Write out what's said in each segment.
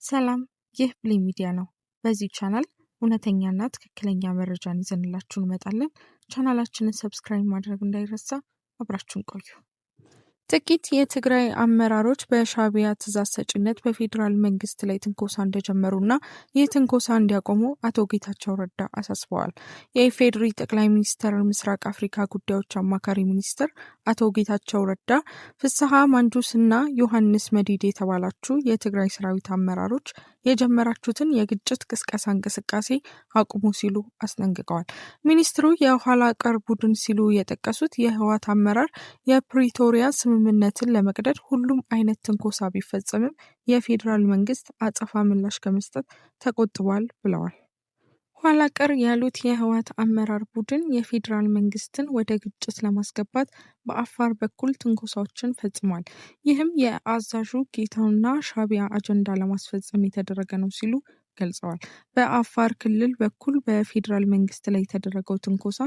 ሰላም፣ ይህ ብሌን ሚዲያ ነው። በዚህ ቻናል እውነተኛና ትክክለኛ መረጃን ይዘንላችሁ እንመጣለን። ቻናላችንን subscribe ማድረግ እንዳይረሳ፣ አብራችሁን ቆዩ። ጥቂት የትግራይ አመራሮች በሻዕቢያ ትዕዛዝ ሰጪነት በፌዴራል መንግስት ላይ ትንኮሳ እንደጀመሩና ይህ ትንኮሳ እንዲያቆሙ አቶ ጌታቸው ረዳ አሳስበዋል። የኢፌዴሪ ጠቅላይ ሚኒስትር ምስራቅ አፍሪካ ጉዳዮች አማካሪ ሚኒስትር አቶ ጌታቸው ረዳ ፍስሐ ማንጁስና ዮሐንስ መዲድ የተባላችሁ የትግራይ ሰራዊት አመራሮች የጀመራችሁትን የግጭት ቅስቀሳ እንቅስቃሴ አቁሙ ሲሉ አስጠንቅቀዋል። ሚኒስትሩ የኋላ ቀር ቡድን ሲሉ የጠቀሱት የህወሓት አመራር የፕሪቶሪያ ስምምነትን ለመቅደድ ሁሉም አይነት ትንኮሳ ቢፈጸምም የፌዴራል መንግስት አጸፋ ምላሽ ከመስጠት ተቆጥቧል ብለዋል። ኋላ ቀር ያሉት የህወሓት አመራር ቡድን የፌዴራል መንግስትን ወደ ግጭት ለማስገባት በአፋር በኩል ትንኮሳዎችን ፈጽሟል። ይህም የአዛዡ ጌታውና ሻዕቢያ አጀንዳ ለማስፈጸም የተደረገ ነው ሲሉ ገልጸዋል። በአፋር ክልል በኩል በፌዴራል መንግስት ላይ የተደረገው ትንኮሳ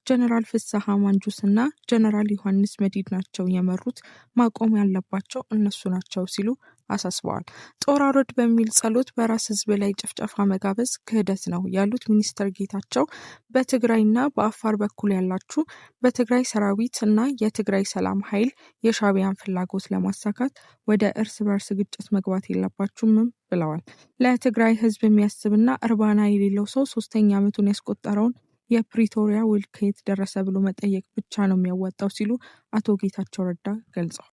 ጀነራል ፍስሐ ማንጁስ እና ጀነራል ዮሐንስ መዲድ ናቸው የመሩት፣ ማቆም ያለባቸው እነሱ ናቸው ሲሉ አሳስበዋል። ጦር አውርድ በሚል ጸሎት በራስ ህዝብ ላይ ጭፍጨፋ መጋበዝ ክህደት ነው ያሉት ሚኒስትር ጌታቸው በትግራይና በአፋር በኩል ያላችሁ በትግራይ ሰራዊት እና የትግራይ ሰላም ኃይል የሻዕቢያን ፍላጎት ለማሳካት ወደ እርስ በርስ ግጭት መግባት የለባችሁም ብለዋል። ለትግራይ ህዝብ የሚያስብና እርባና የሌለው ሰው 3ኛ ዓመቱን ያስቆጠረውን የፕሪቶሪያ ውል ከየት ደረሰ ብሎ መጠየቅ ብቻ ነው የሚያዋጣው ሲሉ አቶ ጌታቸው ረዳ ገልጸዋል።